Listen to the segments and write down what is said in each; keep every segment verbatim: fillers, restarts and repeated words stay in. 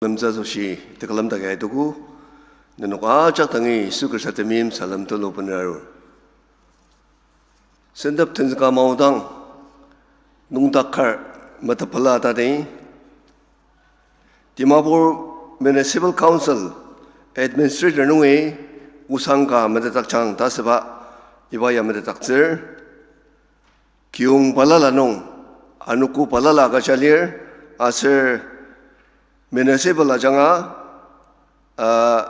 Lemtsü asoshi tekülem dagi aitogo, nenok ajak dangi Yisu Khrista temeim salem tulu bener arur. Sentep tenzüka maodang, nüngdak kar metepela tadi, Dimapur Municipal Council Administrator nungi osangka metetdakjang ta asüba iba ya metetdaktsür. Kiyong balala nung, anogo balala agüja lir, aser municipal ajanga, uh,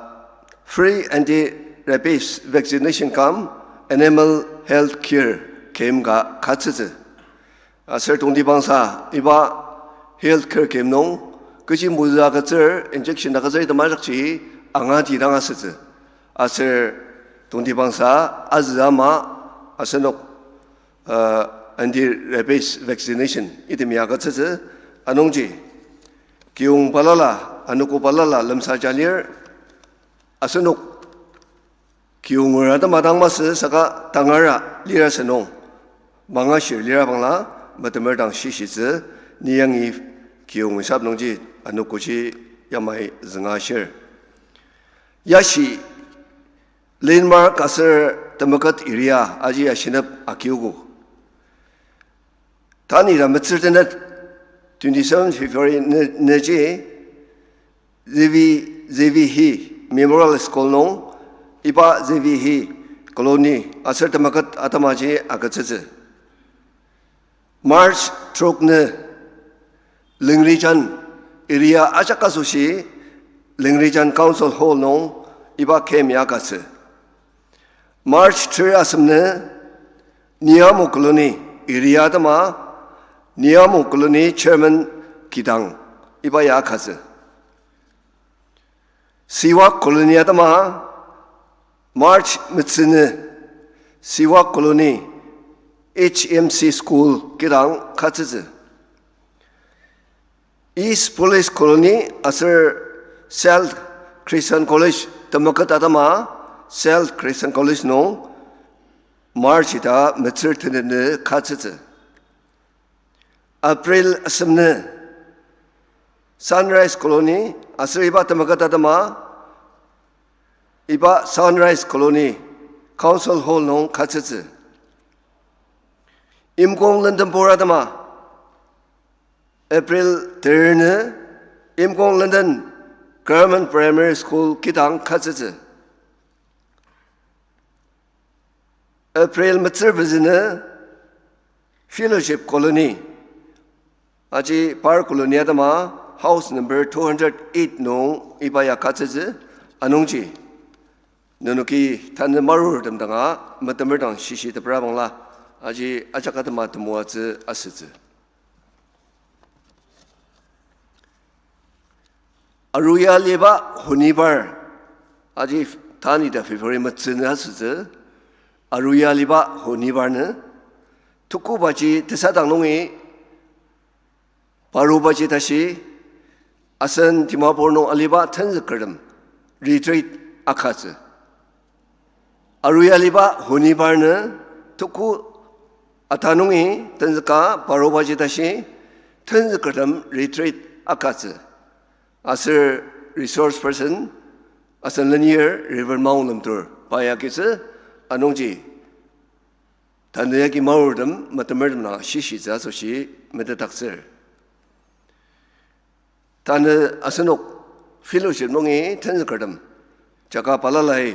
free anti-rabies vaccination cum animal health care camp ka katsütsü. Aser tongtibangsa iba health care camp nung kechi mozü agütsür, injection agütsür item ajakji angati dang asütsü. Aser tongtibangsa azü ama asenok, uh, anti-rabies vaccination item ya agütsütsü. Anungji kiyong balala, anogo balala lemsaja lir, asenok kiyonger atema dang masü saka tangara lira sünung, mangashir lira bangla metemer dang shishitsü, ni yangi kiyong isap nungji anogoji yamai züngashir. Yashi Landmark aser temeket area aji ya shinep akiogo. Tanü ira metsür tenet twenty-seven February ne-, neji Zevi, Zevi Hi Memorial School nung iba Zevi Hi Colony aser temeket atemaji agütsütsü. March trok nü Lengrijan area ajak asoshi Lengrijan Council Hall nung iba camp ya agütsü. March ter asem nü Niamo Colony area atema, Niamo Colony Chairman kidang iba ya agütsü. Siwa Colony atema March metsü nü Siwa Colony H M C School kidang katsütsü. East Police Colony aser South Christian College temeket atema South Christian College nung March ita metsür tenet nü katsütsü. April asem nü Sunrise Colony aser iba temeket atema iba Sunrise Colony Council Hall nung katsütsü. Imkong lendembur atema April ter nü Imkong Lenden Government Primary School kidang katsütsü. April metsür pezü nü Fellowship Colony, aji par colony atema house number two hundred eight nung iba ya katsütsü. Anungji nenoki tanü marurtem danga metemer dang shishi tepra bangla aji ajak atema temoatsü asütsü. Aruya aliba honibar, aji tanü ita February metsü nü asütsü. Aruya aliba honibar nü tuku baji tesadang nungi paru baji tashi asen Dimapur nung aliba tenzükertem retreat agütsü. Aruya aliba honibar nü tuku ata nungi tenzüka paru baji tashi tenzükertem retreat agütsü. Aser resource person asen lenir Reverend Maonglemtur pa ya agitsü. Anungji tanü yagi marurtem metemertem na shishitsü asoshi metetdaktsür. Tanü asenok fellowship nungi tenzükertem jaka balalai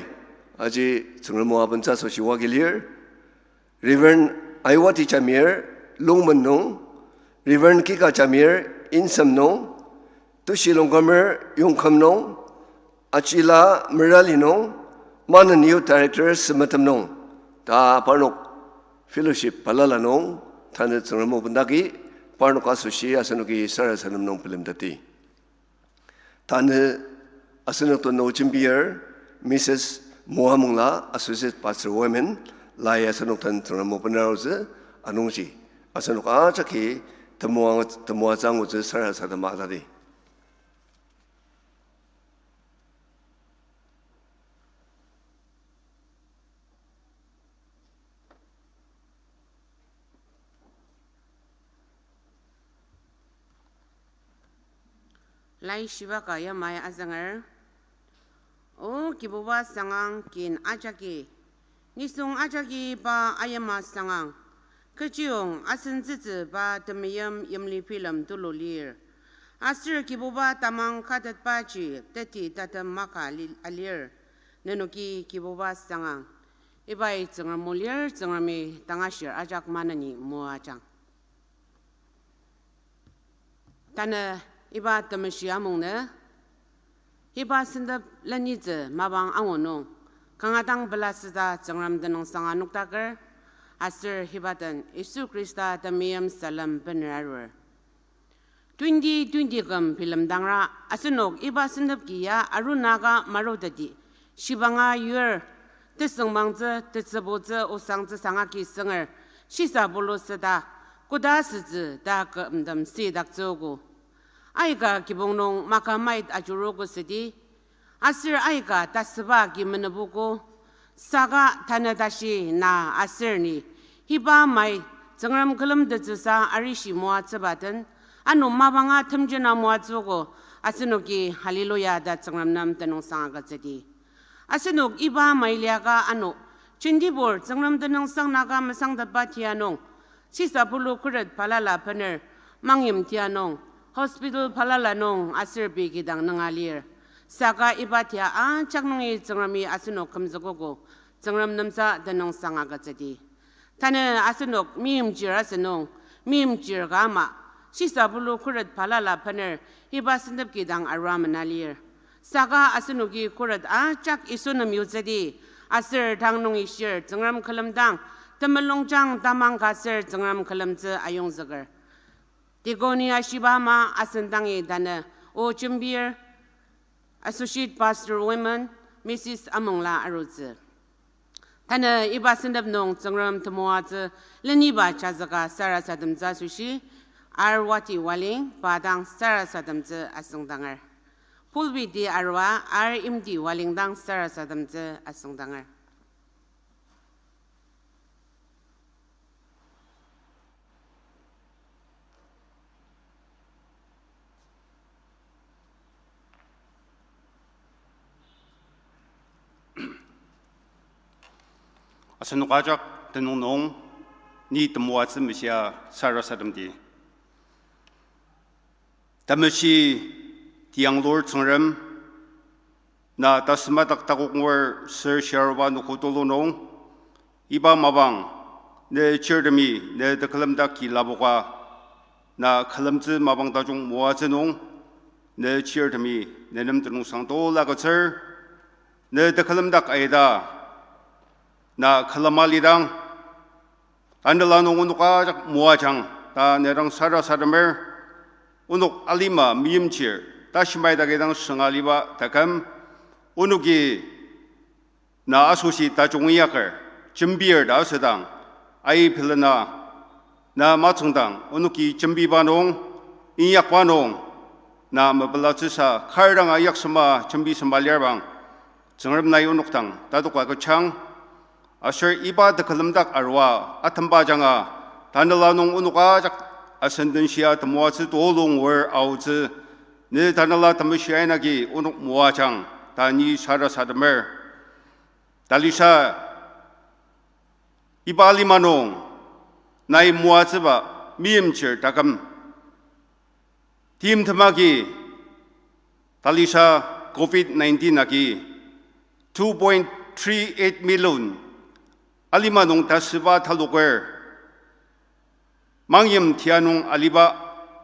aji Tsüngrem o abentsü asoshi wagi lir. Reverend Aiwati Jamir, Lungmen nung, Reverend Kika Jamir, Insem nung, Tushi Longkamer, Yongkam nung, Achila Merali nung, Manen Youth Director Semetem nung, ta parnok fellowship balala nung, tanü Tsüngrem o bendagi, parnok asoshi asenoki sarasadem nung bilemteti. Tanü asenok den o jembir, Missus Mohamungla, Associate Pastor Women, lai asenok den Tsüngrem o benarutsü, anungji asenok ajaki temoa-, temoatsü angutsü sarasadema atadi. Laishiba ka yamai azünger. O Kibuba sangang kin ajaki, nisung ajaki pa ayima sangang. Kechiyong asentsütsü pa temeim yimli bilem tulu lir. Aser Kibuba tamang katetbaji teti tatem maka li-, alir. Nenoki Kibuba sangang. Ibai Tsüngrem o lir, Tsüngremi tangashir ajak maneni moajang. Tanü iba temeshi amungnü, iba sentep lenitsü mapang angu nung, kanga dang pelasüta Tsüngrem tenüngsanga noktaker, aser iba den Yisu Khrista temeim salem bener arur. Twenty twenty küm bilemdangra asenok iba sentep ki ya arunaka maruteti, shibanga yur, tesüngmangtsü, tetsübutsü, osangtsü sangaki sünger, shisa pulu süta, koda sütsü ta kümtem sidaktsüogo. Aika kibong nung maka mait ajurugo südi, aser aika tasüba ki menebugo, saka tanü tashi na aser ni, iba mai Tsüngrem külemtettsüsa arishi moatsüba den, ano mapanga temjena moatsüogo, asenoki hallelujah ta Tsüngrem nem tenüngsang agütsüdi. Asenok iba mai liaka ano, jentibur Tsüngrem tenüngsang naka mesangtetba tia nung, shisa pulu khuret balala bener, mangyim tia nung, hospital balala nung aser pei kidang nunga lir. Saka iba tia ajak nungi Tsüngremi asenok kümzükogo, Tsüngrem nemsa tenüngsang agütsüdi. Tanü asenok meimchir asünung, meimchir ka ama, shisa pulu khuret balala bener, iba sentep kidang arua mena lir. Saka asenoki khuret ajak Yisu nem yutsüdi, aser tang nungi shir Tsüngrem külemdang, temulungjang tamang ka aser Tsüngrem külemtsü ayongzüker. Deacon-i ashiba ama asen dangi tanü, o jembir, Associate Pastor Women, Missus Amongla arutsü. Tanü iba sentep nung Tsüngrem temoatsü leniba jazüka sarasademtsü asoshi, R Wati Waling pa dang sarasademtsü asüngdanger. Pulpit-i arua R Imti Waling dang sarasademtsü asüngdanger. Asenok ajak tenüng nung ni temoatsü meshia sarasademdi. Temeshi tiyanglur Tsüngrem, na tasümadak takok ngur sür shiaruba nokho tulu nung, iba mapang ne chirtemi ne tekülemdak ki lapoka, na külemtsü mapang tajung moatsü nung, ne chirtemi ne nem tenüngsang tola agütsür, ne tekülemdak aita, na külema lidang, tanela nung onok ajak moajang ta ne dang sarasademer, onok alima meimchir, tashimai dagi dang sünga liba taküm, onoki na asoshi tajung inyaker, jembir ta asüdang, ai bilena, na matsüngdang, onoki jembiba nung, inyakba nung, na mepelatsüsa, kar dang inyaksema, jembisema lirbang, Tsüngrem nai onok dang, tatok agüjang, aser iba tekülemdak arua, atemba ajanga, tanela nung onok ajak, asen den shia temoatsü tulu ngur aotsü, ne tanela temeshi aina agi onok moajang, ta ni sarasademer. Talisa, iba lima nung, nai moatsüba, meimchir taküm. Timtem agi, talisa covid nineteen agi, two point three eight million, alima nung tasüba taloker, mangyim tia nung aliba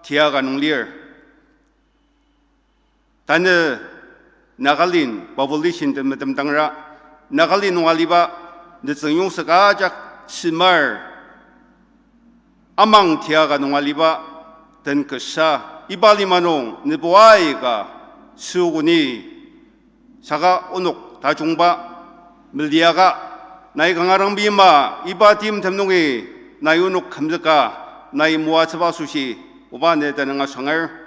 tia ka nung lir. Tanü Nagaland population tem metemdangra, Nagaland nung aliba, nütsüng yongset ajak simar, amang tia ka nung aliba, den kasa, iba lima nung, nübo aika, süokoni, saka onok tajungba, meliaka, nai kanga dang bima, iba timtem nungi, nai onok kümzüka, nai moatsüba asoshi, oba ne tenüng asanger.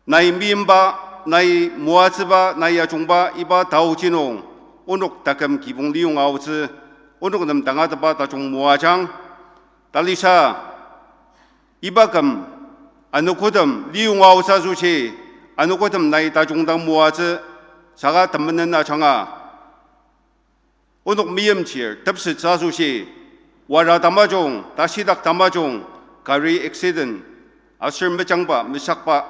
Nai meimba, nai moatsüba, nai ajungba, iba taoji nung, onok taküm kibong liyonga aotsü, onok nem tangatetba tajung moajang. Talisa, iba küm, anogotem liyonga aotsü asoshi, Anogotem nai tajung dang moatsü, saka temenen ajanga onok meimchir tepsettsü asoshi, wara tamajung, tashidak tamajung, gari accident, aser mejangba, mesakba,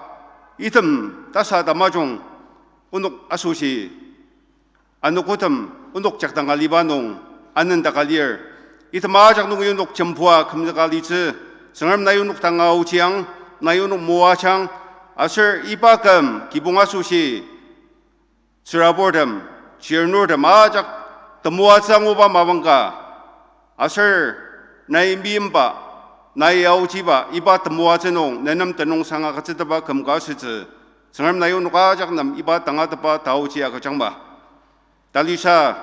item tasa tamajung, onok asoshi, anogotem onok jakdang aliba nung anendaka lir. Item ajak nungi onok jembua kümzüka litsü, Tsüngrem nai onok dang aochiang, nai onok moajang, aser iba küm kibong asoshi, tsüraburtem, chirnurtem ajak temoatsü anguba mapang ka, aser nai meimba, nai aochiba iba temoatsü nung nenem tenüngsang agütsütepa küm ka asütsü, Tsüngrem nai onok ajak nem iba tangatetba taochi agüjangma. Talisa,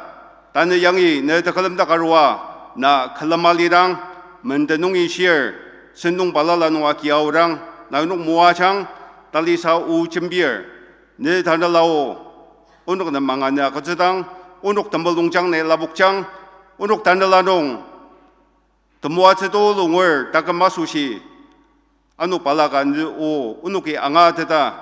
tanü yangi ne tekülem dak arua, na külem alidang, menden nungi shir, sentong balala nung agi aodang, nai onok moajang, talisa o jembir, ne tanela o, onok nem mangani agütsüdang, onok temulungjang ne lapokjang, onok tanela nung temoatsü tulu ngur taküm asoshi, ano balaka nü o onoki angateta,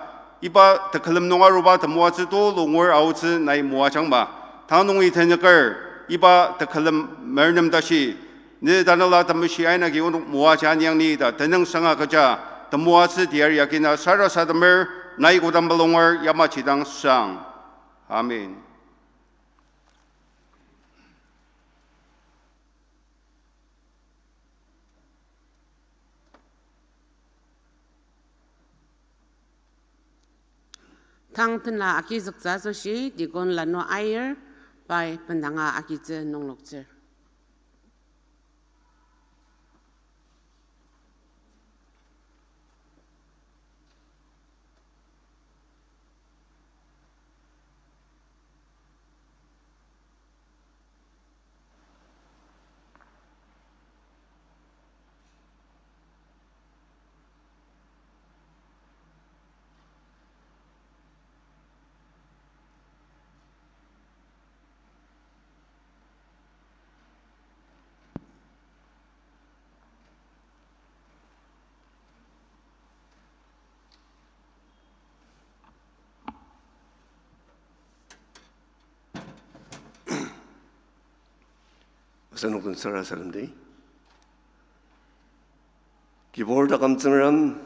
iba tekülem nung aruba temoatsü tulu ngur aotsü nai moajangma. Tang nungi tenüker, iba tekülem mernem tashi, ne tanela temeshi aina agi onok moaja aniang ni ta tenüngsang agüja, temoatsü teyari agi na sarasademer, nai kodang mulunger yamaji dang sang. Amen. Tang tenla agizüktsü asoshi Deacon Lanu Aier pai bendanga agitsü nungloktsür. Asenok den sarasademdi. Kibur taküm Tsüngrem,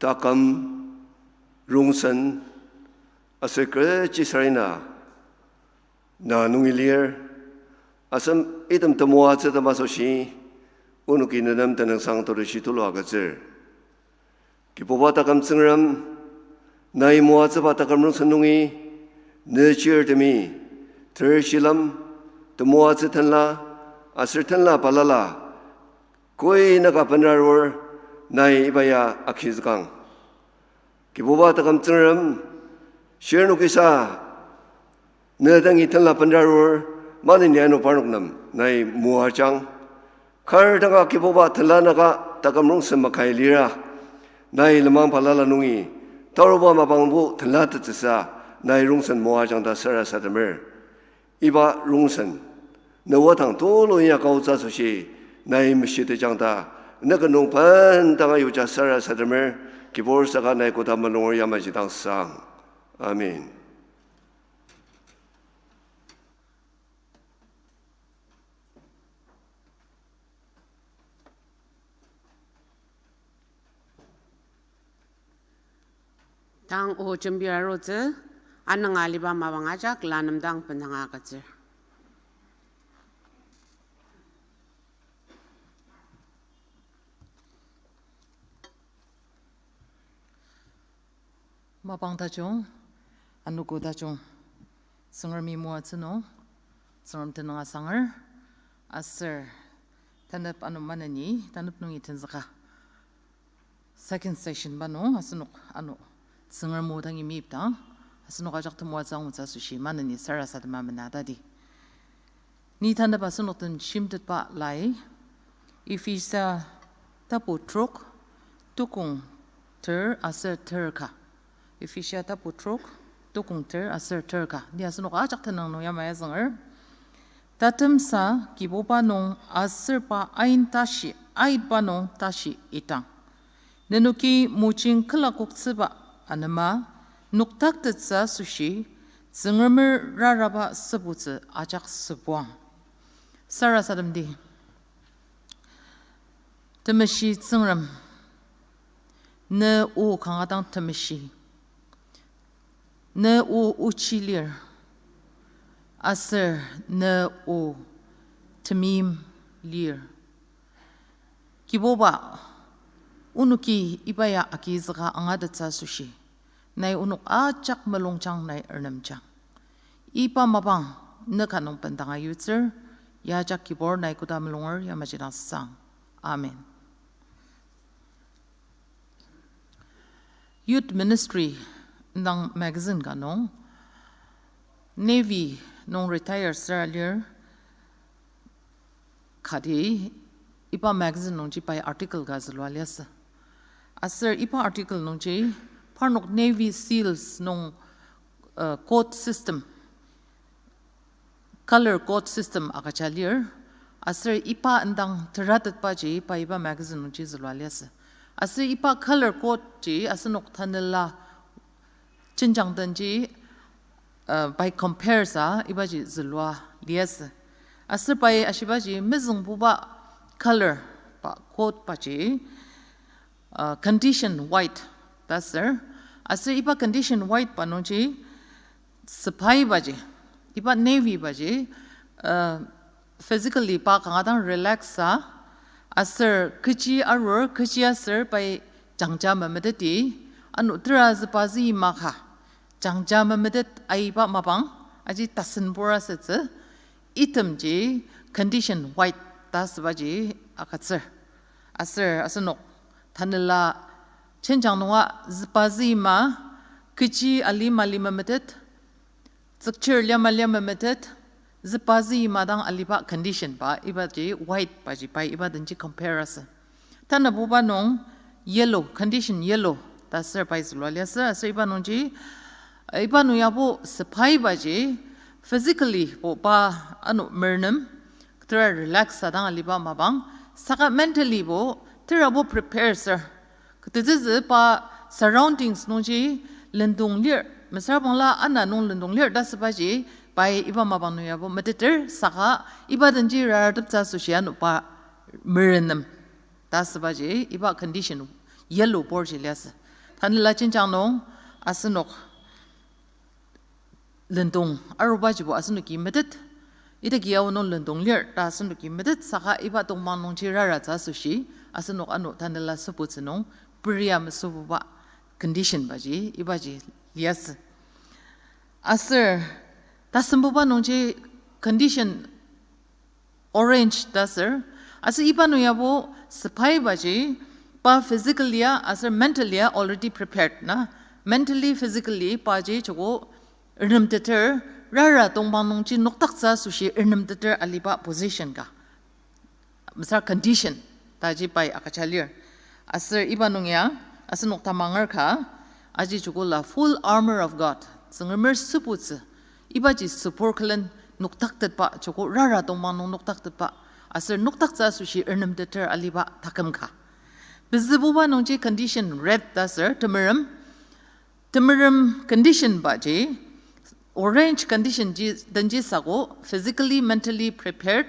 taküm rongsen aser kechi sarena na nungi lir, aser item temoatsü tem asoshi onoki nenem tenüngsang totoshi tulu agütsür. Kibuba taküm Tsüngrem, nai moatsüba taküm rongsen nungi, ne chirtemi, ter shilem, temoatsü tenla, aser tenla balala, koi naka benarur, nai iba ya agizükang. Kibuba taküm Tsüngrem, shirnokisa, ne dangi tenla benarur, maneni ano parnok nem, nai moajang. Kar danga Kibuba tenla naka taküm rongsen makai lira, nai lenmang balala nungi, taruba mapangbo tenla tetsüsa, nai rongsen moajang ta sarasademer. Iba rongsen, ne wadang tulu inyaka aotsü asoshi, nai meshitejang ta, ne ken nung bendanga yuja sarasademer, Kibur saka nai koda mulunger yamaji dang sang. Amen. Tang o jembir arutsü, anünga aliba mapang ajak la nem dang bendanga agütsür. Mapang tajung, anogo tajung, Tsüngremi moatsü nung, Tsüngrem tenüng asanger, aser tanep ano maneni, tanep nungi tenzüka second session ba nung asenok ano Tsüngrem o dangi meyipdang, asenok ajak temoatsü angutsü asoshi maneni sarasadema mena tadi. Ni tanep asenok den shimtetba lai, Ephesia tapu trok, tukong ter aser ter ka. Ephesia tapu trok, tukong ter aser ter ka. Ni asenok ajak tenüng nung yamai azünger. Tatemsa Kibuba nung aser pa ain tashi aitba nung tashi itang. Nenoki mojing külakoktsüba anema, noktaktettsü asoshi, Tsüngremer raraba sübutsü ajak sübuang. Sarasademdi. Temeshi Tsüngrem, ne o kanga dang temeshi. Ne o ochi lir, aser ne o temeim lir. Kibuba, onoki iba ya agizüka angatettsü asoshi, nai onok ajak mulungjang, nai ernemjang. Iba mapang ne ka nung bendanga yutsür, ya ajak Kibur nai koda mulunger yamaji dang sang. Amen. Youth Ministry indang magazine ka nung, Navy nung retire süra lir kati, iba magazine nungji pai article ka zülua liasü. Aser iba article nungji parnok Navy SEALs nung, uh, code system, color code system agüja lir. Aser iba indang teratetbaji pai iba magazine nungji zülua liasü. Aser iba color code ji asenok tanela jenjang denji, uh, pai compare sa ibaji zülua liasü. Aser pai ashibaji mezüngbuba color ba code baji, uh, condition white ta ser. Aser iba condition white ba nungji sepai baji, iba Navy baji, uh, physically pa kanga dang relax sa, aser kechi arur, kechi aser pai jangja memeteti, ano tera züpa züima ka, jangja memetet aiba mapang, aji tasenbur asütsü, itemji condition white ta sübaji agütsür. Aser asenok tanela jenjang nunga züpa züima, kechi ali mali memetet, tsükchir liama liama metet, züpa züima dang aliba condition ba, ibaji white baji pai iba denji compare asü. Tanabuba nung yellow, condition yellow ta ser pai zülua liasü, aser iba nungji, iba nung yabo sepai baji physically bo pa ano mernem, tera relax sa dang aliba mapang, saka mentally bo, terabo prepare ser. Ketezüzü pa surroundings nungji lendong lir, mesüra bangla ana nung lendong lir ta sübaji, pai iba mapang nung yabo meteter, saka iba denji rarateptsü asoshi ano pa merenem ta sübaji, iba condition yellow borji liasü. Tanela jenjang nung asenok lendong arubajibo asenoki metet, idaki yabo nung lendong lir ta asenoki metet, saka iba tongpang nungji raratsü asoshi, asenok ano tanela sübutsü nung peria mesübuba condition baji, ibaji liasü. Aser tasembuba nungji condition orange ta ser. Aser iba nung yabo sepai baji, pa physically ya aser mentally ya already prepared na. Mentally, physically paji joko ernemteter, rara tongpang nungji noktaktsü asoshi ernemteter aliba position ka, mesüra condition taji pai agüja lir. Aser iba nung ya asenok tamanger ka, aji joko la full armor of God, Tsüngremer sübutsü, ibaji sübur külen noktaktetba, joko rara tongpang nung noktaktetba, aser noktaktsü asoshi ernemteter aliba taküm ka. Pezübuba nungji condition red ta ser, temerem, temerem condition baji, orange condition ji, denji sako, physically, mentally prepared.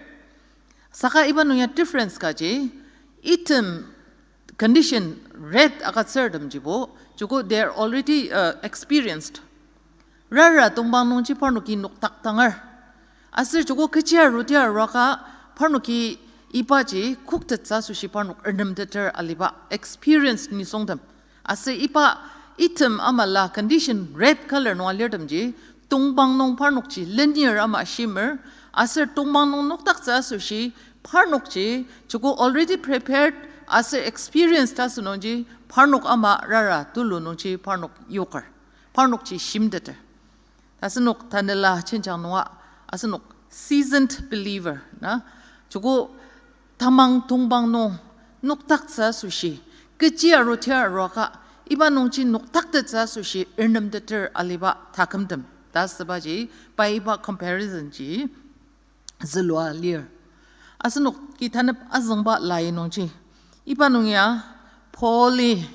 Saka iba nung ya difference kaji, item condition red agütsürtemjibo, joko they are already, uh, experienced. Rara tongpang nungji parnoki noktaktangar. Aser joko kechi aruti aruaka parnoki ibaji koktettsü asoshi parnok ernemteter aliba experience nisungtem. Aser iba item amala condition red color nung alirtemji, tongpang nung parnokji lenir ama shimer, aser tongpang nung noktaktsü asoshi parnokji joko already prepared aser experience ta asünungji parnok ama rara tulu nungji parnok yoker, parnokji shimteter. Asenok tanela jenjang nunga, asenok seasoned believer na, joko tamang tongpang nung noktaktsü asoshi, kechi aruti aruaka, iba nungji noktaktettsü asoshi ernemteter aliba takümtem ta sübaji, pai iba comparison ji zülua lir. Asenoki tanep azüngba lai nungji, iba nung ya Pauli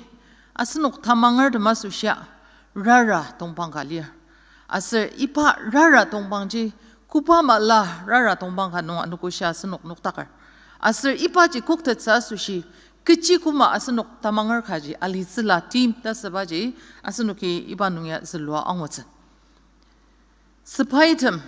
asenok tamangertem asoshia rara tongpang ka lir. Aser iba rara tongpangji koba mala rara tongpang ka nung anogoshia asenok nokdaker. Aser ibaji koktettsü asoshi kechi koma asenok tamanger kaji alitsüla tim ta sübaji asenoki iba nung ya zülua angutsü. Sepaitem,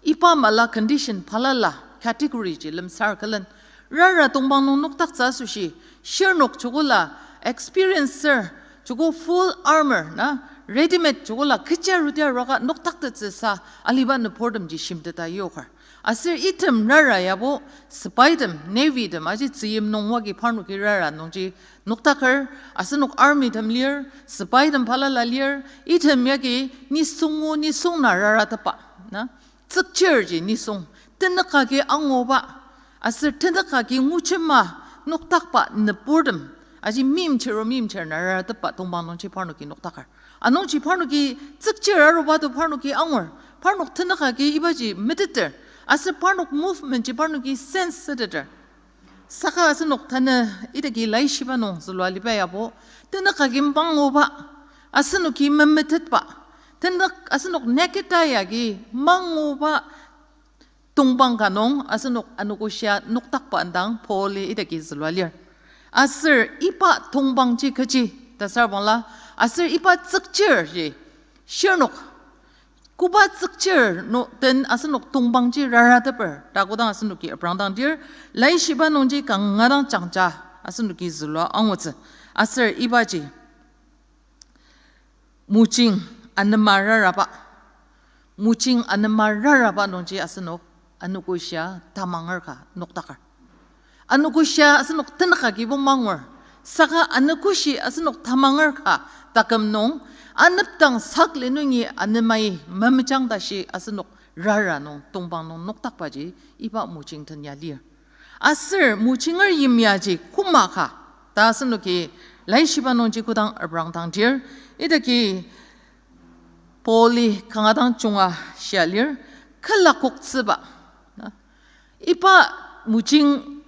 iba mala condition balala category ji lemsar külen. Rara tongpang nung nokdaktsü asoshi, shirnok joko la experiencer, joko full armor na, ready-made joko la kecha rudia raka nokdaktettsü sa aliba nüburtemji shimteta yoker. Aser item rara yabo, sepaitem, navytem, aji tzüyim nung wagi parnoki rara nungji nokdaker, asenok armytem lir, sepaitem balala lir, item yagi nisung o nisung na raratepba, na, tsükchirji nisung, tenük agi anguba, aser tenük agi nguchima nokdakba nüburtem, aji meimchir o meimchir na raratepba tongpang nungji parnoki nokdaker. Anungji parnoki tsükchir aruba to parnoki angur, parnok tenük agi ibaji meteter, aser parnok movement ji parnoki sense süteter. Saka asenok tanü idaki laishiba nung zülua liba yabo, tenük agi manguba, asenoki memetetba, tenük asenok naked eye agi manguba tongpang ka nung asenok anogoshia nokdakba indang Pauli idaki zülua lir. Aser iba tongpangji kechi ta sür bangla, aser iba tsükchirji shirnok koba tsükchir no den asenok tongpangji rarateper ta kodang asenoki aprangdangdir, laishiba nungji kanga dang jangja asenoki zülua angutsü. Aser ibaji mojing anema raraba, mojing anema raraba nungji asenok anogoshia tamanger ka nokdaker. Anogoshia asenok tenük agibo mangur, saka anogoshi asenok tamanger ka taküm nung, anepdang sakli nungi anemai memejang tashi asenok rara nung tongpang nung nokdakbaji iba mojing tenya lir. Aser mojinger yimyaji koma ka ta asenoki laishiba nungji kodang aprangdangdir, idaki Pauli kanga dang junga shia lir, külakoktsüba. Iba mojing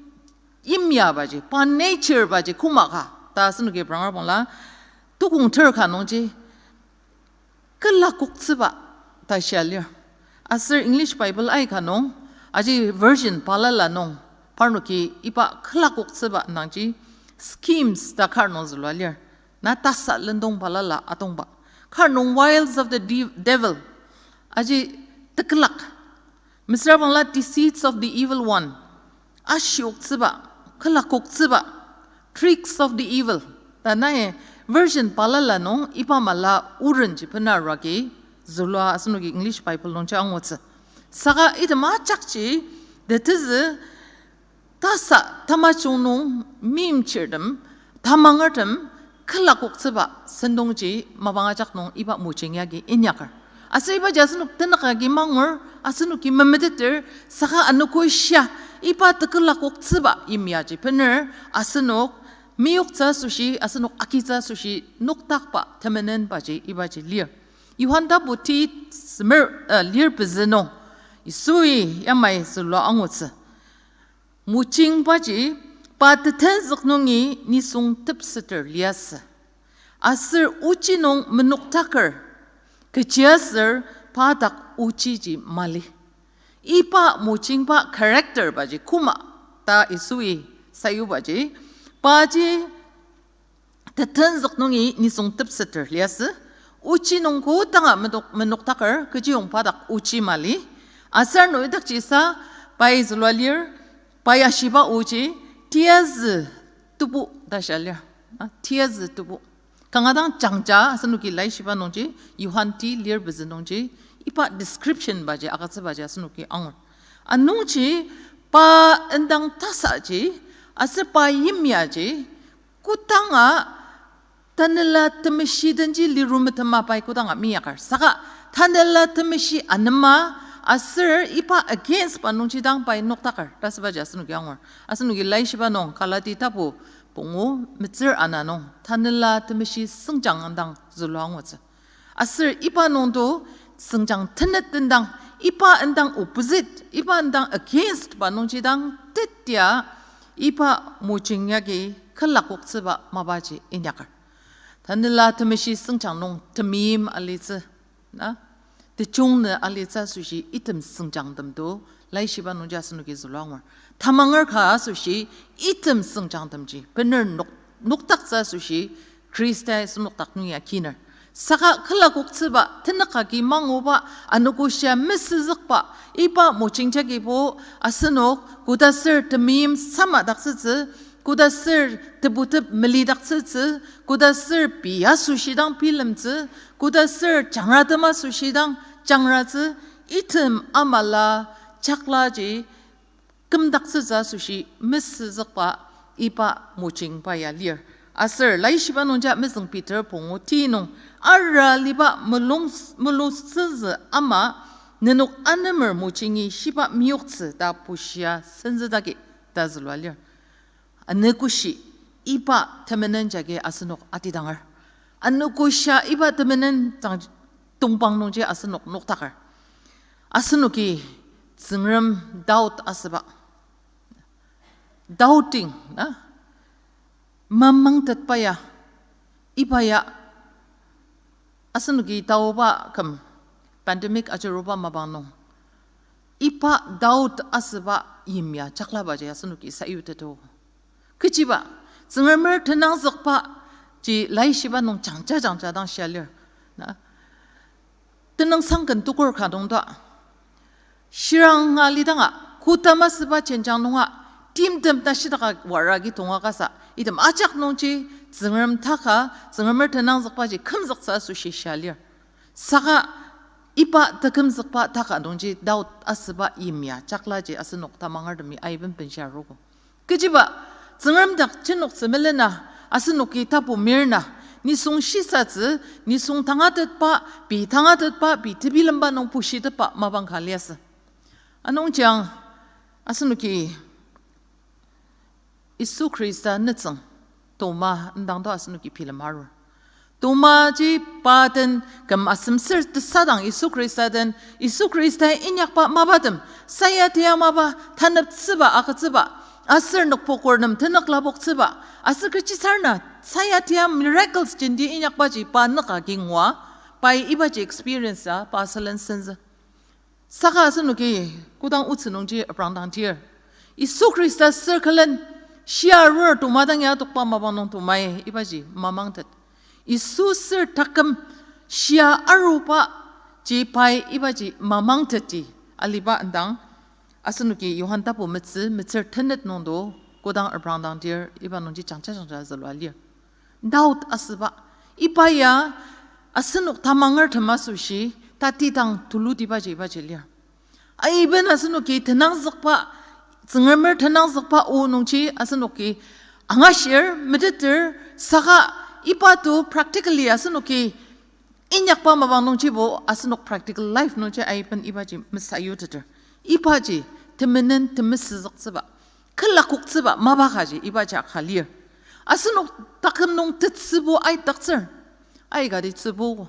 yimyabaji, pa nature baji koma ka ta asenoki apranger bangla, tukong ter ka nungji külakoktsüba ta shia lir. Aser English Bible aika nung, aji version balala nung, parnoki iba külakoktsüba nangji schemes ta kar nung zülua lir. Na tasa lendong balala atongba. Kar nung wiles of the de-, devil. Aji tekülak. Mesüra bangla deceits of the evil one. Ashioktsüba, külakoktsüba, tricks of the evil. Ta nai version balala nung iba mala orange ji bena ragi zülua asenoki English Bible nungji angutsü. Saka item ajakji tetezü tasa tamajung nung meimchirtem, tamangertem, külakoktsüba sentongji mapang ajak nung iba mojing yagi inyaker. Aser ibaji asenok tenük agi mangur, asenoki memeteter, saka anogoshia, iba tekülakoktsüba yimyaji bener, asenok meyoktsü asoshi, asenok agitsü asoshi, nokdakba temenenbaji ibaji lir. Johan tapu ti semer, eh, lir pezü nung, Yisui yamai zülua angutsü. Mojingbaji pa tetenzük nungi nisung tepseter liasü. Aser ochi nung menoktaker, kechiaser pa dak ochiji mali. Iba mojingba character baji koma ta Yisui sayubaji, paji tetenzük nungi nisung tepseter liasü, ochi nung kodanga menok-, menoktaker, kechiyong pa dak ochi mali. Aser nung idakji sa pai zülua lir, pai ashiba oji, tiyazü tebu ta shia lir. Ah, tiyazü tebu. Kanga dang jangja, asenoki laishiba nungji, Johan ti lir pezü nungji, iba description baji, agütsübaji asenoki angur. Anungji, pa indang tasaji, aser pa yimyaji, kodanga Tanela Temeshi denji liru metema pai kodanga meyakar. Saka Tanela Temeshi anema aser iba against pa nungji dang pai noktaker ta sübaji asenoki angur. Asenoki laishiba nung Galati tapu pungu metsür ana nung Tanela Temeshi süngjang indang zülua angutsü. Aser iba nungto süngjang tenet indang, iba indang opposite, iba indang against pa nungji dang tetia iba mojing yagi külakoktsüba mapaji inyaker. Tanela temeshi sengjang nung temeim alitsü, na, tejung nü alitsü asoshi item sengjangtemto, laishiba nungji asenoki zülua angur. Tamanger ka asoshi item sengjangtemji bener nok-, nokdaktsü asoshi Khristai asenok dak nung ya kiner. Saka külakoktsüba, tenük agi manguba, anogoshia mesüzükba, iba mojing jagibo asenok kodaser temeim samadaktsütsü, kodaser tebutep melidaktsütsü, kodaser pei asoshidang bilemtsü, kodaser jangratem asoshidang jangratsü, item amala jaklaji kümdaktsütsü asoshi mesüzükba iba mojingba ya lir. Aser laishiba nungja mezüng Peter pungu ti nung ara liba mulung-, mulungsüzü ama nenok anemer mojingi shiba meyoktsü ta bushia senzüdagi ta zülua lir. Anogoshi iba temenen jagi asenok atidanger. Anogoshia iba temenen tang-, tongpang nungji asenok nokdaker. Asenoki Tsüngrem doubt asüba. Doubting, na? Mamangtetba ya, iba ya, asenoki taoba küm, pandemic ajuruba mapang nung, iba doubt asüba yimya jaklabaji asenoki sayuteto. Kechiba, Tsüngremer tenangzükba ji laishiba nung jangja jangja dang shia lir, na? Tenüngsang ken tukur ka nungta shiranga lidanga, koda masüba jenjang nunga, timtem ta shidaka wara agi tonga kasa, item ajak nungji Tsüngrem taka, Tsüngremer tenangzükbaji kümzüktsü asoshi shia lir. Saka iba tekümzükba taka nungji doubt asüba yimya jaklaji asenok tamangertemi aiben benshia arogo. Kechiba, Tsüngrem dak jenoktsü melena, asenoki tapu mirna, nisung shisatsü, nisung tangatetba, pei tangatetba, pei tebilemba nung pushitetba mapang ka liasü. Anungji, asenoki Yisu Khrista nütsüng Toma indang to asenoki bilem arur. Tomaji pa den küm asemsür tesadang Yisu Khrista den, Yisu Khrista inyakba mapatem, sayatia mapa, taneptsüba, agütsüba, aser nükpokur nem tenük lapoktsüba, aser kechisarena sayatia miracles jenti inyakbaji pa nüka agi ngua, pai ibaji experience-a pa sülen senzü. Saka asenoki kodang otsü nungji aprangdang tir, Yisu Khrista sür külen shia arur Toma dang ya tokba mapang nung Tomai ibaji mamangtet. Yisu sür taküm shia aruba ji pai ibaji mamangteti aliba indang asenoki Johan tapu metsü, metsür tenet nungdo kodang aprangdang tir iba nungji jangja jangja zülua lir. Doubt asüba, iba ya asenok tamangertem asoshi tatidang tulutibaji ibaji lir. Aiben asenoki tenangzükba, Tsüngremer tenangzükba o nungji asenoki angashir, meteter, saka iba to practically asenoki inyakba mapang nungjibo asenok practical life nungji aiben ibaji mesayuteter. Ibaji temenen temesüzüktsüba, külakoktsüba mapa kaji ibaji aka lir. Asenok taküm nung tetsübu aidaktsür. Aikati tsübu,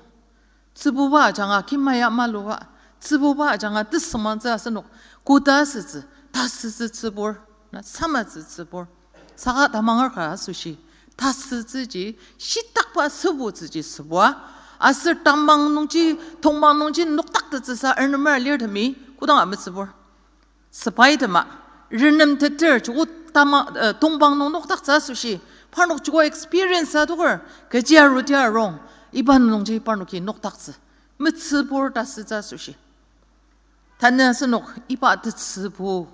tsübuba ajanga kimaya maluba, tsübuba ajanga tesüngmangtsü asenok koda asütsü, tasütsü tsübur, na samatsü tsübur. Saka tamanger ka asoshi, tasütsüji, shitakba sübutsüji sübua, aser tamang nungji, tongpang nungji nokdaktettsüsa ernemer alirtemi kodanga metsübur. Sepai tema, renemteter joko tama, eh, tongpang nung nokdaktsü asoshi, parnok joko experience adoker, kechi aruti arung, iba nungji parnoki nokdaktsü, metsübur tasütsü asoshi. Tanü asenok iba tetsübu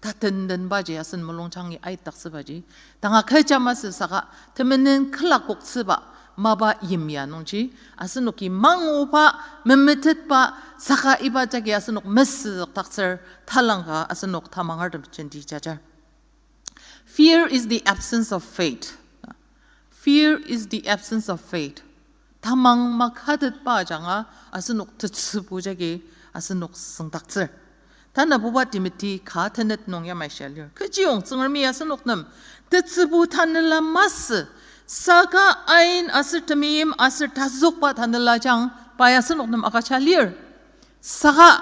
tatendenbaji asen mulungjangi aidaktsübaji, tanga kecha masü saka temenen külakoktsüba mapa yimya nungji, asenoki manguba, memetetba, saka iba jagi asenok mesüdaktsür talangka asenok tamangertem jenti jajar. Fear is the absence of faith. Fear is the absence of faith. Tamang makatetba ajanga asenok tetsübu jagi asenok süngdaktsür. Tanü buba Timothy ka tenet nung yamai shia lir. Kechiyong Tsüngremi asenok nem tetsübu tanela masü, saka ain aser temeim aser tazükba tanela jang pai asenok nem agüja lir. Saka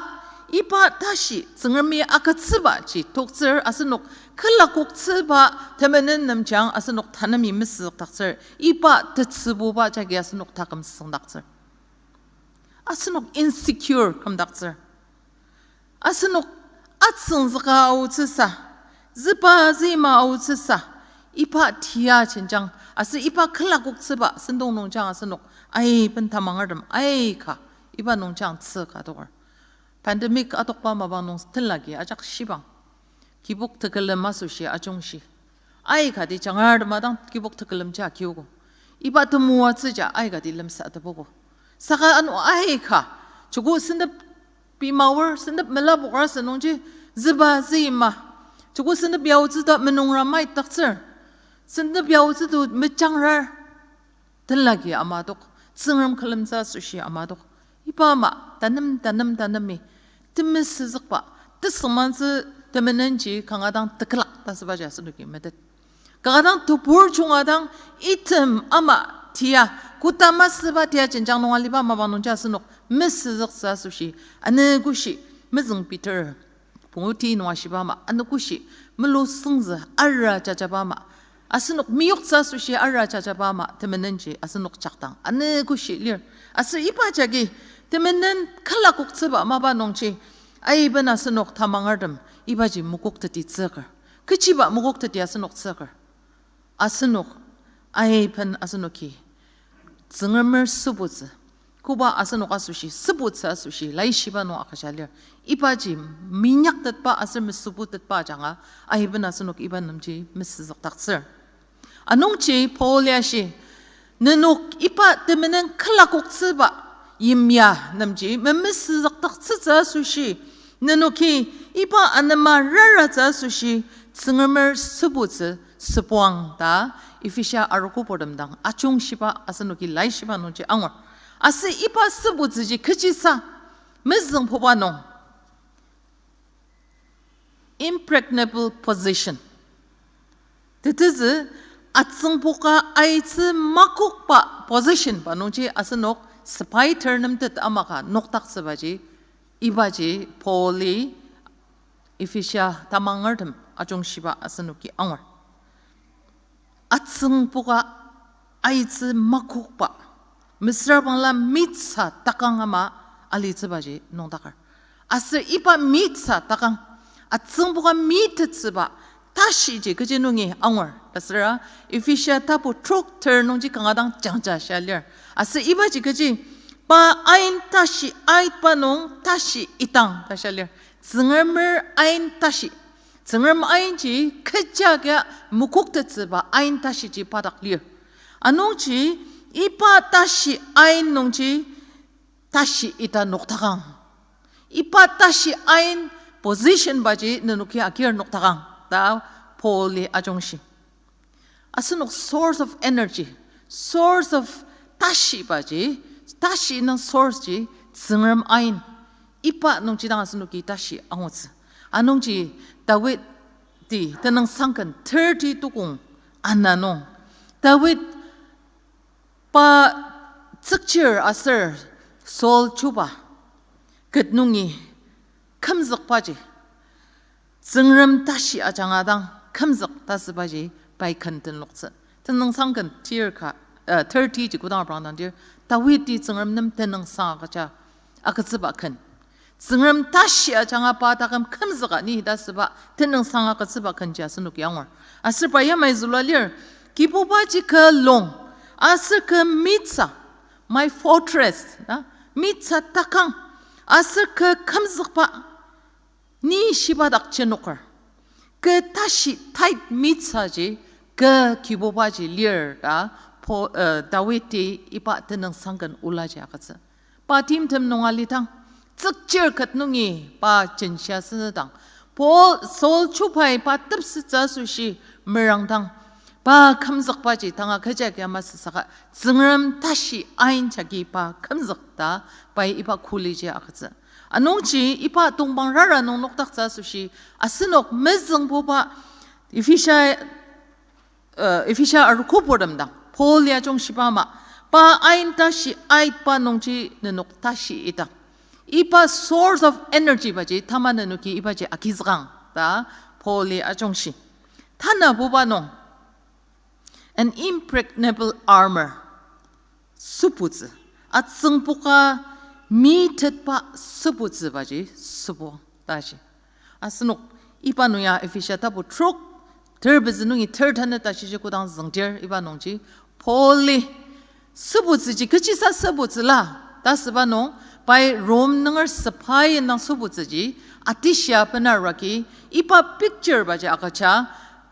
Iba tashi Tsüngremi agütsübaji toktsür asenok külakoktsüba temenen nemjang asenok tanemi mesüdaktsür. Iba tetsübuba jagi asenok taküm süngdaktsür. Asenok insecure kümdaktsür. Asenok atsüngzüka aotsüsa, züba züima aotsüsa, iba tia jenjang, aser iba külakoktsüba sentong nungjang asenok aiben tamangertem aika, iba nungjang tsüka adoker. Pandemic adokba mapang nung tenlaki ajak shibang. Kibok tekülem asoshi ajungshi. Aikati jangartem dang kibok tekülemji akiogo. Iba temoatsüja aikati lemsatepogo. Saka ano aika, joko sentep pei maor, sentep melapoker asü nungji, züba züima. Joko sentep yaotsü ta menungra maitdaktsür. Sentep yaotsü to mejangrar. Tenlaki ama adok, Tsüngrem külemtsü asoshi ama adok. Iba ama, tanem, tanem, tanemi. Temesüzükba, tesüngmangtsü temenenji kanga dang tekülak ta asübaji asenoki metet. Kanga dang tebur junga dang item ama tia, koda masüba tia jenjang nung aliba mapang nungji asenok mesüzüktsü asoshi, anogoshi, mezüng Peter pungu ti nung ashiba ama, anogoshi, melusüngzü, ara jajaba ama, asenok meyoktsü asoshi ara jajaba ama, temenenji asenok jakdang anogoshi lir. Aser iba jagi, temenen külakoktsüba mapa nungji, aiben asenok tamangertem, ibaji mokoktetitsüker. Kechiba mokokteti asenok tsüker. Asenok, aiben asenoki Tsüngremer sübutsü, koba asenok asoshi, sübutsü asoshi, laishiba nung agüja lir. Ibaji minyaktetba aser mesübutetba ajanga, aiben asenok iba nemji mesüzükdaktsür. Anungji Paul ya shi, nenok iba temenen külakoktsüba yimya nemji memesüzükdaktsütsü asoshi, nenoki iba anema raratsü asoshi, Tsüngremer sübutsü sübuang ta, Ephesia arogo purtem dang ajungshiba asenoki laishiba nungji angur. Aser iba sübutsüji kechisa, mezüngbuba nung, impregnable position. Tetezü, atsüngboka aitsü makokba position ba nungji asenok sepai ternemtet amaka nokdaktsübaji, ibaji Pauli Ephesia tamangertem ajungshiba asenoki angur. Atsüngboka aitsü makokba, mesüra bangla mitsa takang ama alitsübaji nüngdaker. Aser iba mitsa takang, atsüngboka mitettsüba tashiji kechi nungi angur ta süra, Ephesia tapu trok ter nungji kanga dang jangja shia lir. Aser ibaji kechi, pa ain tashi aitba nung tashi itang ta shia lir. Tsüngremer ain tashi. Tsüngrem ainji kecha kia mokoktettsüba ain tashiji pa dak lir. Anungji iba tashi ain nungji tashi ita nokdakang. Iba tashi ain position baji nenoki agir nokdakang ta Pauli ajungshi. Asenok source of energy, source of tashi baji, tashi nung source ji Tsüngrem ain. Iba nungji dang asenoki tashi angutsü. Anungji Dawidi tenüngsang ken thirty tukong ana nung, Dawid pa tsükchir aser Saul chuba ket nungi kümzükbaji, Tsüngrem tashi ajanga dang kümzük ta asübaji pai ken tenloktsü. Tenüngsang ken tir ka, eh, thirty ji kodang aprangdang tir, Dawidi Tsüngrem nem tenüngsang agüja agütsüba ken. Tsüngrem tashi ajanga pa taküm kümzüka ni ta asüba tenüngsang agütsüba kenji asenoki angur. Aser pa yamai zülua lir, Kibubaji külung, aser kü mitsa, my fortress, na, mitsa takang, aser kü kümzükba, ni shiba dak jenoker. Kü tashi tait mitsaji, kü Kibubaji lir ta, Po-, eh, Dawidi iba tenüngsang ken olaji agütsü. Pa timtem nung alidang, tsükchir ket nungi pa jenshia südang, Paul, Saul chubai pa tepsettsü asoshi merangdang, pa kümzükbaji tanga kecha kia masü saka, Tsüngrem tashi ain jagi pa kümzük ta, pai iba kuliji agütsü. Anungji iba tongpang rara nung nokdaktsü asoshi, asenok mezüngbuba Ephesia eh, Ephesia arogo purtem dang, Paul ya jungshiba ama, pa ain tashi aitba nungji nenok tashi itang. Iba source of energy baji tamang nenoki ibaji agizükang ta Pauli ajungshi. Tanabuba nung, an impregnable armor, sübutsü, atsüngboka mitetba sübutsü baji sübu tashi. Asenok iba nung ya Ephesia tapu trok, ter pezü nungi ter tanü tashiji kodang züngdir iba nungji Pauli sübutsüji kechisa sübutsüla ta süba nung, pai Rom nunger sepai indang sübutsüji atishia bena ragi iba picture baji agüja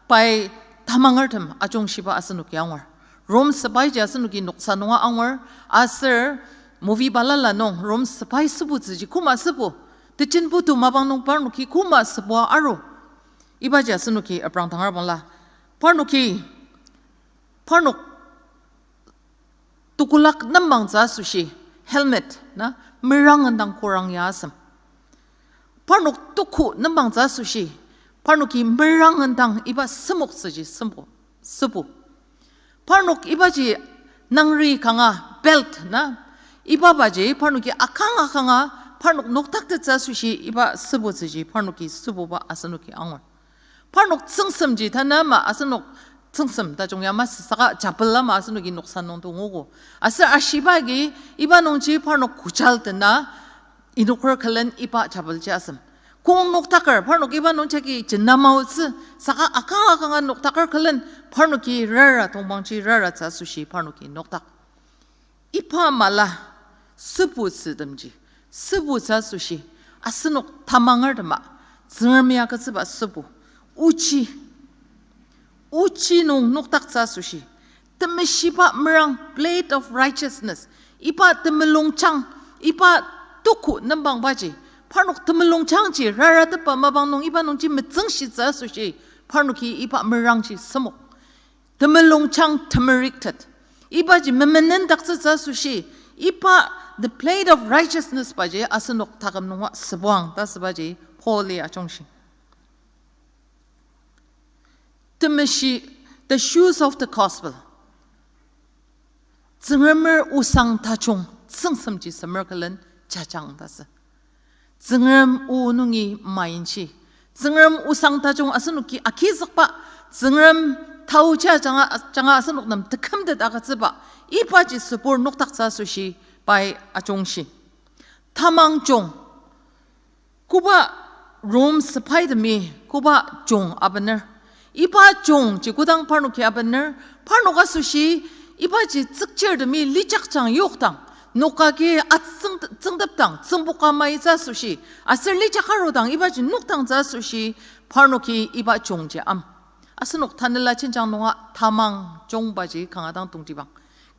pai tamangertem ajungshiba asenoki angur. Rom sepaiji asenoki noksa nunga angur, aser movie balala nung Rom sepai sübutsüji koma sübu, tejen putu mapang nung parnoki koma sübua aru, ibaji asenoki aprang tangar bangla. Parnoki, parnok tekolak nembangtsü asoshi, helmet na, merang indang korang ya asem. Parnok teku nembangtsü asoshi, parnoki merang indang iba semoktsüji sembo, sübu. Parnok ibaji nangri kanga belt na, iba baji parnoki akanga kanga parnok noktaktettsü asoshi iba sübutsüji parnoki sübuba asenoki angur. Parnok tsüngsemji tanü ama asenok tsüngsem tajung ya masü saka chapel ama asenoki noksa nung tongogo. Aser ashiba agi iba nungji parnok kujal tena inoker külen iba chapelji asem. Kong noktaker parnok iba nungjagi jena maotsü saka akanga kanga noktaker külen parnoki rara tongpangji raratsü asoshi parnoki noktak. Iba mala sübutsütemji, sübutsü asoshi, asenok tamangertema, Tsüngremi agütsüba sübu, ochi, ochi nung noktaktsü asoshi, temeshiba merang, plate of righteousness, iba temulungjang, iba teku nembangbaji, parnok temulungjangji raratepa mapang nung iba nungji metsüngshitsü asoshi, parnoki iba merangji semok. Temulungjang temeriktet. Ibaji memenendaktsütsü asoshi, iba the plate of righteousness baji asenok taküm nunga sübuang ta sübaji Pauli ajungshi. Temeshi, the shoes of the gospel. Tsüngremer osang tajung tsüngsemji semer külen jajang ta sü. Tsüngrem o nungi mainshi. Tsüngrem osang tajung asenoki agizükba. Tsüngrem taoji ajanga, ajanga asenok nem tekümtet agütsüba. Ibaji sübur noktaktsü asoshi pai ajungshi. Tamang jung. Koba Rom sepaitemi koba jung abener. Iba jungji kodang parnoki abener, parnok asoshi ibaji tsükchirtemi lijakjang yokdang, nokagi atsüng-, tsüngtepdang, tsüngboka maitsü asoshi, aser lijak arudang ibaji nokdangtsü asoshi, parnoki iba jungji am. Asenok tanela jenjang nunga tamang jungbaji kanga dang tongtibang.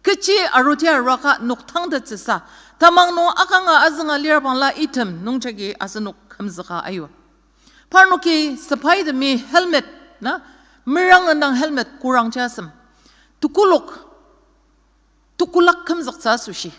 Kechi aruti araka noktangtettsüsa, tamang nung akanga azünga lir bangla item nungjagi asenok kümzüka ayu. Parnoki sepaitemi helmet na, merang indang helmet korangji asem. Tekolak, tekolak kümzüktsü asoshi.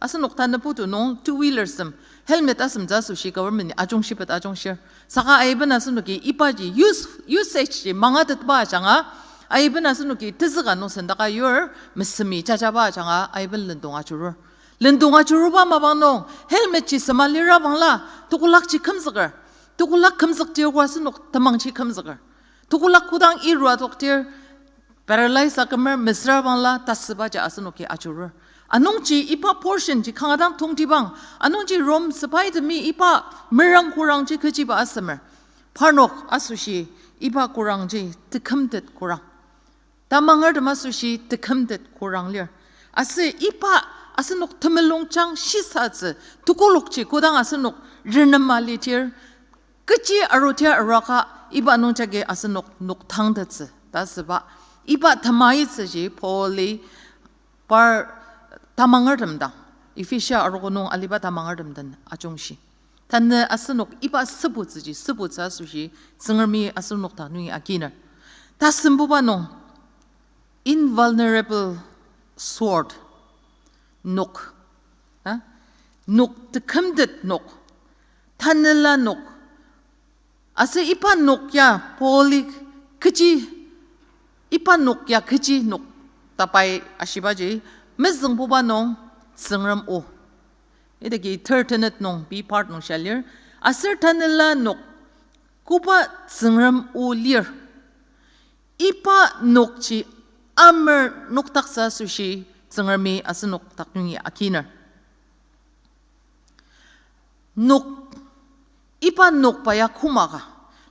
Asenok tanü putu nung two wheelers tem helmet asemtsü asoshi government-i ajungshibet ajungshir. Saka aiben asenoki ibaji use, usage ji mangatetba ajanga, aiben asenoki tezüka nung sendaka yur, mesemi jajaba ajanga aiben lendong ajurur. Lendong ajuruba mapang nung helmet ji sema lira bangla, tekolakji kümzüker. Tekolak kümzüktir oa asenok temangji kümzüker. Tekolak kodang irua toktir, paralyze akümer mesüra bangla tasübaji asenoki ajurur. Anungji iba portion ji kanga dang tongtibang, anungji Rom sepaitemi iba merang korangji kechiba asemer. Parnok asoshi iba korangji tekümtet korang. Tamangertem asoshi tekümtet korang lir. Aser iba asenok temulungjang shisatsü, tekolakji kodang asenok renema litir, kechi arutir araka iba nungjagi asenok noktangtettsü ta süba. Iba temaitsüji Paul-i par tamangertem dang, Ephesia arogo nung aliba tamangertem den ajungshi. Tanü asenok iba sübutsüji, sübutsü asoshi, Tsüngremi asenok ta nungi aginer. Tasembuba nung, invulnerable sword, nok. A? Nok tekümtet nok. Tanela nok. Aser iba nok ya Paul-i kechi, iba nok ya kechi nok ta pai ashibaji, mezüngbuba nung Tsüngrem o. Idaki third tenet nung, B part nung shia lir. Aser tanela nok koba Tsüngrem o lir, iba nokji amer nokdaktsü asoshi Tsüngremi asenok dak nungi akiner. Nok, iba nokba ya kümaka.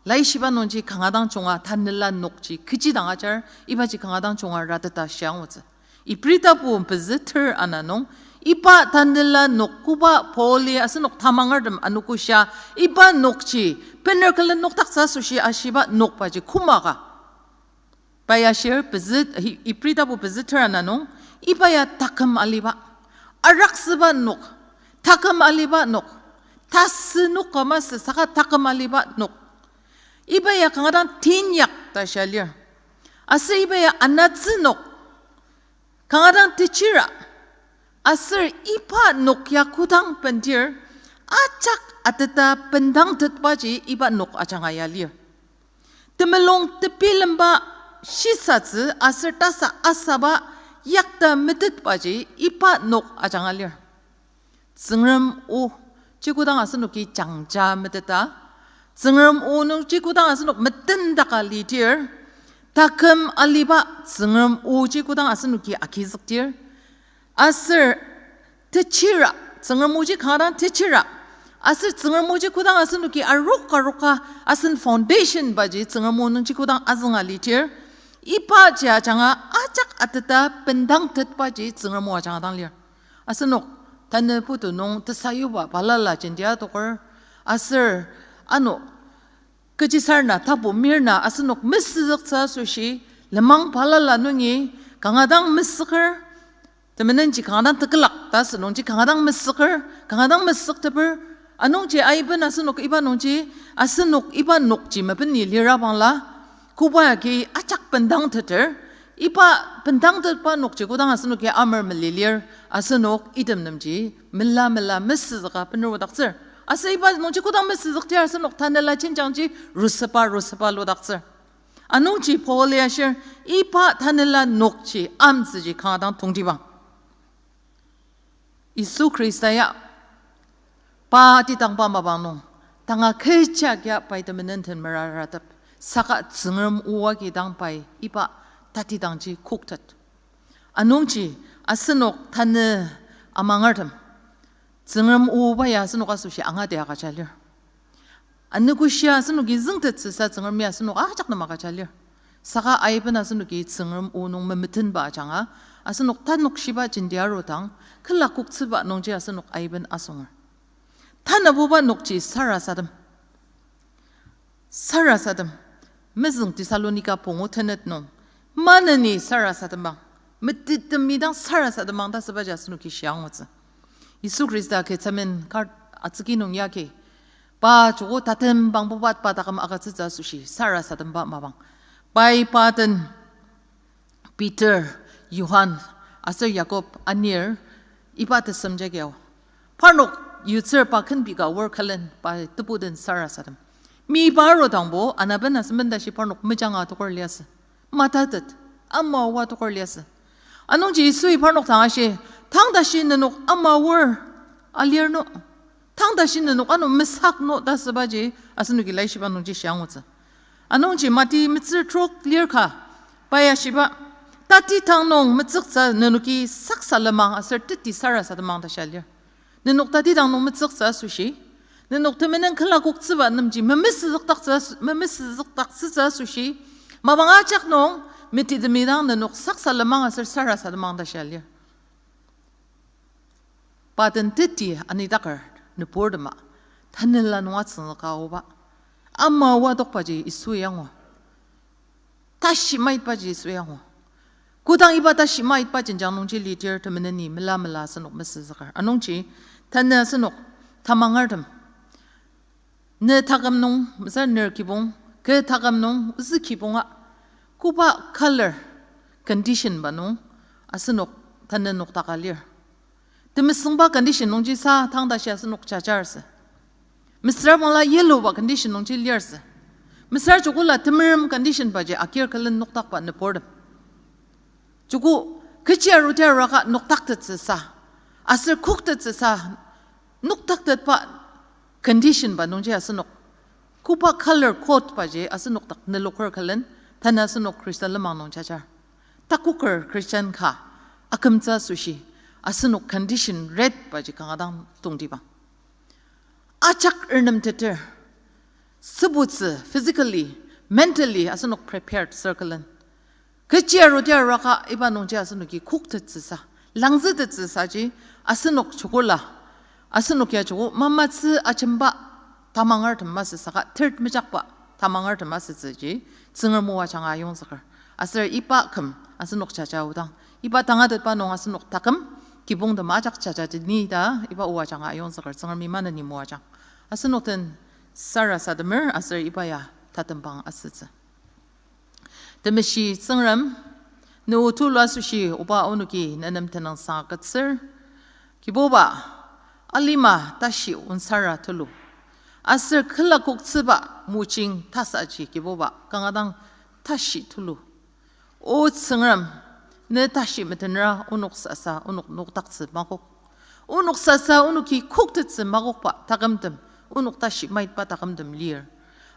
Laishiba nungji kanga dang junga tanela nokji kechi dang ajar, ibaji kanga dang junga rateta shia angutsü. Ibri tapu pezü ter ana nung, iba tanela nok koba Pauli asenok tamangertem anogoshia, iba nokji bener külen nokdaktsü asoshi ashiba nokbaji kümaka. Pai ashir pezü, hi-, Ibri tapu pezü ter ana nung, iba ya taküm aliba, araksüba nok, taküm aliba nok, tasü nok ka masü saka taküm aliba nok. Iba ya kanga dang tinyak ta shia lir. Aser iba ya anatsü nok, kanga dang techira. Aser iba nok ya kodang bendir, ajak ateta bendangtetbaji iba nok ajanga ya lir. Temulung tebilemba shisatsü aser tasa asaba yakta metetbaji iba nok ajanga lir. Tsüngrem o ji kodang asenoki jangja meteta, Tsüngrem o nungji kodang asenok metendaka lidir, taküm aliba Tsüngrem o ji kodang asenoki agizükdir, aser techira, Tsüngrem oji kanga dang techira, aser Tsüngrem oji kodang asenoki arok aroka asen foundation baji Tsüngrem o nungji kodang azünga lidir, ibaji ajanga ajak ateta bendangtetbaji Tsüngrem o ajanga dang lir. Asenok tanü putu nung tesayuba balala jendia toker, aser ano kechisarena tapu mirna asenok mesüzüktsü asoshi, lenmang balala nungi kanga dang mesüker, temenenji kanga dang tekülak ta asü nungji kanga dang mesüker, kanga dang mesükteper, anungji aiben asenok iba nungji, asenok iba nokji mepeni lira bangla, koba agi ajak bendangteter, iba bendangtetba nokji kodang asenoki amer melilir, asenok item nemji mela mela mesüzüka bener odaktsür. Aser iba nungji kodang mesüzüktir asenok tanela jenjangji rusüba rusüba lodaktsür. Anungji Paul-i ashir, iba tanela nokji amtsüji kanga dang tongtibang. Yisu Khrista ya pa atidangba mapang nung, tanga kecha kia pai temenen den meraratep, saka Tsüngrem o agi dang pai iba tatidangji koktet. Anungji asenok tanü amangertem, Tsüngrem oba ya asenok asoshi angati agüja lir. Anogoshia asenoki züngtetsüsa Tsüngremi asenok ajak nem agüja lir. Saka aiben asenoki Tsüngrem o nung memetenba ajanga, asenok tanükshiba jenti arudang, külakoktsüba nungji asenok aiben asunger. Tanabuba nokji sarasadem. Sarasadem. Mezüng Thessalonika pungu tenet nung, maneni sarasadembang, metitemi dang sarasadembang ta sübaji asenoki shia angutsü. Yisu Khrista Gethsemane kar atsüki nung yagi, pa joko tatem bangbuba pa taküm agütsütsü asoshi sarasademba mapang, pai pa den Peter, Johan, aser Jakob anir iba tesem jagi ao. Parnok yutsür pa kenbi ka wor külen pa tebu den sarasadem. Mi pa arudangbo, anaben asemben tashi parnok mejanga toker liasü. Matatet, ama oa toker liasü. Anungji Yisui parnok dang ashi, tang tashi nenok ama wor alir no. Tang tashi nenok ano mesak no ta sübaji asenoki laishiba nungji shia angutsü. Anungji Mati metsür trok lir ka, pai ashiba, tatidang nung metsüktsü nenoki saksa lenmang aser teti sarasademang ta shia lir. Nenok tatidang nung metsüktsü asoshi, nenok temenen külakoktsüba nemji memesüzükdaktsü as-, memesüzükdaktsütsü asoshi, mapang ajak nung metitemi dang nenok saksa lenmang aser sarasademang ta shia lir. Pa den teti anidaker nüburtema, tanela nung atsüngzüka aoba, ama oa adokbaji Yisui angu. Tashi maitbaji Yisui angu. Kodang iba tashi maitba jenjang nungji lidir temeneni mela mela asenok mesüzüker. Anungji, tanü asenok tamangertem, ne taküm nung, mesüra ner kibong, kü taküm nung, ozü kibonga, koba color condition ba nung asenok tanü nokdaka lir. Temesüngba condition nungji sa tang tashi asenok jajar sü. Mesüra bangla yellowba condition nungji lir sü. Mesüra joko la temerem condition baji agir külen nokdakba nüburtem, joko kechi arudir araka nokdaktettsü sa, aser koktettsü sa, Noktaktetba condition ba nungji asenok, koba color code baji asenok dak neloker külen, tanü asenok Khrista lenmang nung jajar. Takoker Christian ka akümtsü asoshi, asenok condition red baji kanga dang tongtibang. Ajak ernemteter, sübutsü, physically, mentally asenok prepared sür külen, kechi arudi araka iba nungji asenoki koktettsüsa, langzütettsüsaji asenok joko la, asenok ya joko mamatsü ajemba tamangertem masü saka third mejakba tamangertem asütsüji Tsüngrem o ajanga ayongzüker. Aser iba küm asenok jaja aodang, iba tangatetba nung asenok taküm kibongtem ajak jajateni ta iba o ajanga ayongzüker, Tsüngremi maneni moajang. Asenok den sarasademer aser iba ya tatembang asütsü. Temeshi Tsüngrem, ne o tulu asoshi oba onoki ne nem tenüngsang agütsür. Kibuba, alima tashi onsara tulu, aser külakoktsüba mojing tasaji Kibuba kanga dang tashi tulu. O Tsüngrem, ne tashi metenra onok sasa onok nokdaktsü makok. Onok sasa onoki koktettsü makokba takümtem, onok tashi maitba takümtem lir.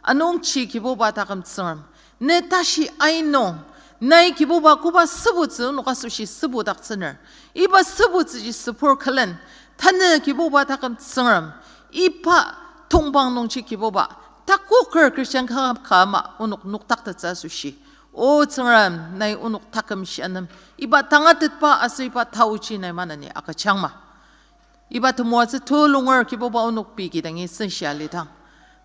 Anungji Kibuba taküm Tsüngrem, ne tashi ainung, nai Kibuba koba sübutsü onok asoshi sübudaktsüner, iba sübutsüji sübur külen, tanü Kibuba taküm Tsüngrem, iba tongpang nungji Kibuba, takoker Christian ka, ka ama onok nokdaktettsü asoshi, O Tsüngrem, nai onok taküm shia nem, iba tangatetba aser iba taoji nai maneni agüjangma. Iba temoatsü tulunger Kibuba onok pei kidangi senshia lidang,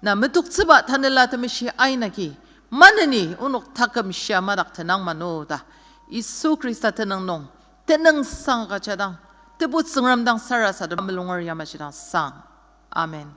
na metoktsüba Tanela Temeshi ainagi maneni onok taküm shia madak tenang mano ta, Yisu Khrista tenüng nung tenüngsang agüjadang, Tebu Tsüngrem dang sarasadem mulunger yamajidang sang. Amen.